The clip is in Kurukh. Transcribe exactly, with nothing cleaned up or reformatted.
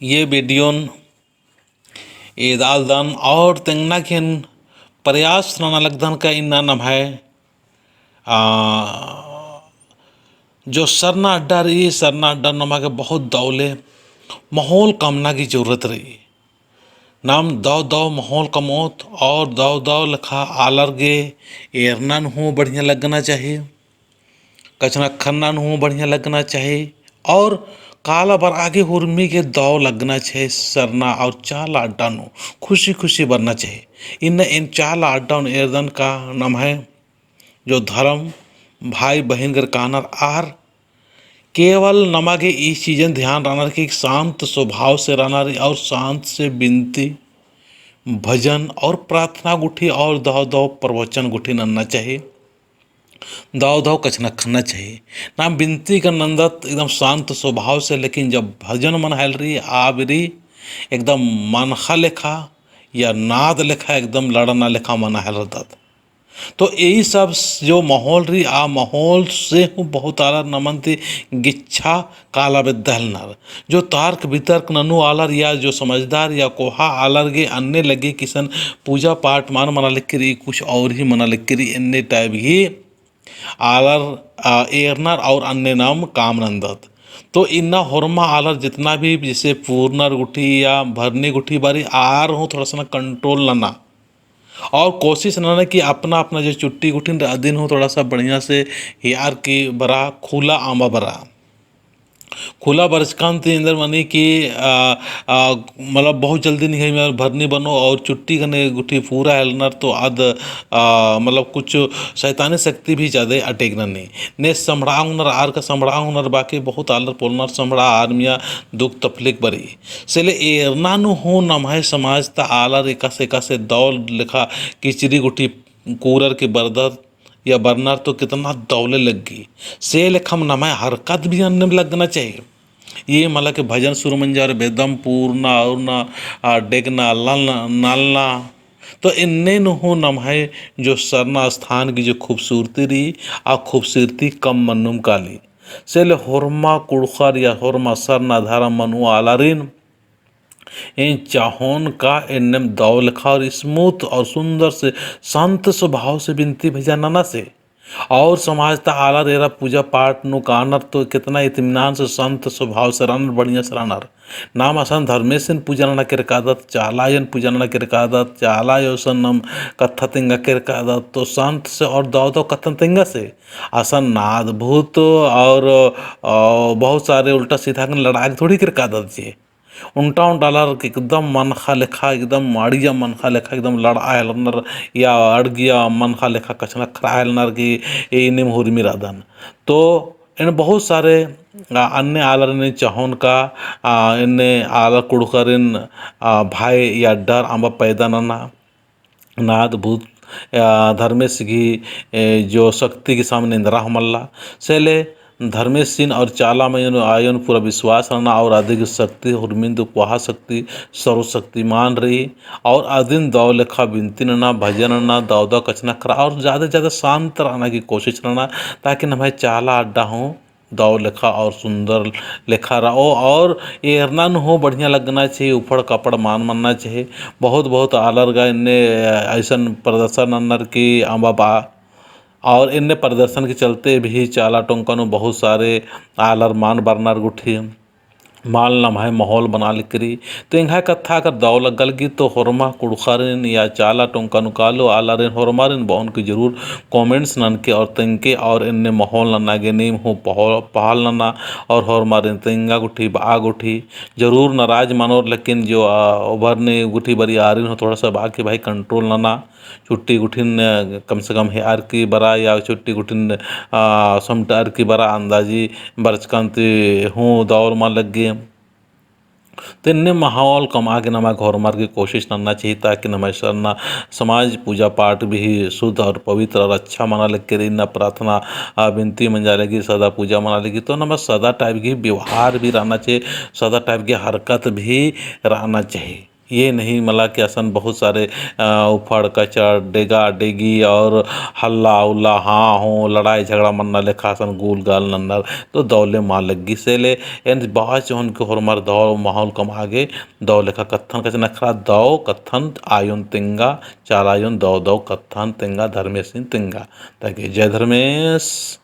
ये वीडियोन एदालदन और तेंगना गे एन प्रयास नना लगदन का इन्ना नम्है, आ, जो सरना अड्डा रई, सरना अड्डा नमा गे बहुत दव ले माहौल कमना की जरूरत रई। नाम दव दव माहौल कमओत और दव दव लेखा आलर गे एरना नू हूँ बढ़िया लगना चाही। कछनखरना नू हूँ बढ़िया लगना चाही और काला बरआ गे हुरमी गे दव लगना चाही। सरना और चाला अड्डा नू खुशी खुशी बरना चाही। इन्ना एन चाला अड्डा नू एरदन का नम्है जो धर्म भाई बहिन गर कानर आर केवल नमा गे ई चीजन ध्यान रअनर कि शांत स्वभाव से रअनर और शांत से बिनती, भजन और प्रार्थना गुट्ठी और दव दव प्रवचन गुट्ठी नन्ना चाही। दव दव कछनखरना चाही। नाम बिनती कर नन्दत एकदम शांत स्वभाव से, लेकिन जब भजन मना हेल रई, आ बेरी एकदम मनखा लेखा या नाद लेखा एकदम लड़ना लेखा मना हेलरदत। तो यही सब जो माहौल रई, आ माहौल से हूँ बहुत आलर नमन ती गिच्छा काला बेद्दा हेलनर। जो तर्क वितर्क ननू आलर या जो समझदार या कोहा आलर गे अन्ने लग्गी कि इसन पूजा पाठ मल मना लगी रई, कुछ और ही मना लगी रई, एन्ने type ही आलर, आ, एरनर और अन्ने नाम काम नन्दत। तो इन्ना होरमा आलर जितना भी जैसे पूरनर गुट्ठी या भरनी गुट्ठी बारी आर हूँ थोड़ा सा ना control नना। और कोशिश नना कि अपना अपना जो चुट्टी गुट्ठिन रई अदिन हूँ थोड़ा सा बढ़िया से हियार की बरा, खुला अम्बा बरा। खुला बरचकन ती एन्देर मनी कि, आ, आ, मतलब बहुत जल्दी निंग्है मइय्याँ भरनी बनो और चुट्टी गने गुट्ठी पूरा हेलनर तो आद, आ, मतलब कुछ शैतानी शक्ति भी ज्यादा अटैक ननी। ने समड़ा ओंगनर आर का समड़ा ओंगनर बाकी बहुत आलर पोलनर समड़ा आर मइय्याँ दुख तकलीफ बरई। से ले एरना नू हूँ नम्है समाज ता आलर एकासे एकासे दव लेखा किचरी गुट्ठी कूरर की बरदर या बरनर तो कितना दव ले लग्गी। से लेखम नम्है हरकत भी अन्नेम लगना चाही। ये मला के भजन सुरु मंजा और बेदम पूरना और ना, आ, डेगना, ललना, नलना। तो एन्ने नू हूँ नम्है जो सरना स्थान की जो खूबसूरती रई, आ खूबसूरती कम मन्नुम काली। से ले होरमा कुँड़ुख़र या होरमा सरना धरम मनुआ आलारिन एन चाहोन का एन्नेम दव लेखा और smooth और सुंदर से शांत स्वभाव से बिनती भजन नना से। और समाज ता आलर एरा पूजा पाठ नू कानर तो कितना इत्मीनान से शांत स्वभाव से रअनर, बढ़िया से रअनर। नाम असन धर्मेसिन पूजा नना केरकादत, चाला आयोन पूजा नना केरकादत, चाला आयो सन नाम कत्था तेंगा केरकादत, तो शांत से और दव दव कत्थन तेंगा से। असन नाद भूत और, अ, बहुत सारे उल्टा सीधा गने लड़ाई थोड़ी केरकादत जे। उन्टा उन्टा आलर एकदम मनखा लेखा, एकदम अड़गिया मनखा लेखा, एकदम लड़आ हेलनर या अड़गिया मनखा लेखा कछनखरआ हेलनर कि एन्नेम हुरमी रअदन। तो एन बहुत सारे, आ, अन्ने आलर एन चाहोन का, आ, एन्ने आलर कुँड़ुख़रिन, आ, भय या डर अम्बा पैदा नना। नाद भूत, आ, धर्मेस गही, ए, जो शक्ति गही सामने एन्दरा हूँ मल्ला। से ले धर्मेसिन और चाला मायोन आयोन पूरा विश्वास नना और अदी गही शक्ति हुरमिन दु कोहा शक्ति सर्वशक्तिमान रई। और अदिन दव लेखा बिनती नना, भजन नना, दव दव कछनखरआ और ज्यादा से ज्यादा शांत रअना की कोशिश नना, ताकि नम्है चाला अड्डा हूँ दव लेखा और सुंदर लेखा रओ और एरना नू हूँ बढ़िया लगना चाही, उफड़ कपड़ मान मन्ना चाही। बहुत बहुत आलर गा एन्ने अइसन प्रदर्शन नन्नर की अम्बा बआ और एन्ने प्रदर्शन के चलते भी चाला टोंका नू बहुत सारे आलर मान बरनर गुट्ठी, मान नम्है माहौल बना लगी रई। तो एंग्है कत्था अगर दव लग्गा लगी तो होरमा कुँड़ुख़रिन या चाला टोंका नू कालो आलारिन होरमारिन बओन की जरूर comments ननके और तेंगके और एन्ने माहौल नन्ना गे नीम हूँ पहल नना और होरमारिन तेंगा गुट्ठी बआ गुट्ठी जरूर नाराज मनोर, लेकिन जो, आ, भरनी गुट्ठी बरई आरिन हूँ थोड़ा सा बआ कि भाई control नना। चुट्टी गुट्ठिन, अ, कम से कम हेअर की बरा या चुट्टी गुट्ठिन, अ, समटअर की बरा अंदाजी बरचकन ती हूँ दव मल लग्गी। तो एन्ने माहौल कमआ गे नमा गे होरमर की कोशिश नन्ना चाही, ताकि नम्है सरना समाज पूजा पाठ भी शुद्ध और पवित्र और अच्छा मना लगी रई। इन्ना प्रार्थना, अ, बिनती मंजा लगी, सदा पूजा मना लगी, तो नमा सदा type की व्यवहार भी रअना चाही, सदा type की हरकत भी रअना चाही। ये नहीं मला कि असन बहुत सारे, अ, उफड़ कचड़, डेगा डेगी और हल्ला उल्ला, हाँ हूँ, लड़ाई झगड़ा मन्ना लेखा असन गुल गाल नन्नर, तो दव ले मा लग्गी। से ले एन बाचोन कि होरमर दव माहौल कमआ गे, दव लेखा कत्थन कछनखरआ, दव कत्थन आयोन तेंगा, चाला आयोन दव दव कत्थन तेंगा, धर्मेसिन तेंगा। ताकि जय धर्मेस।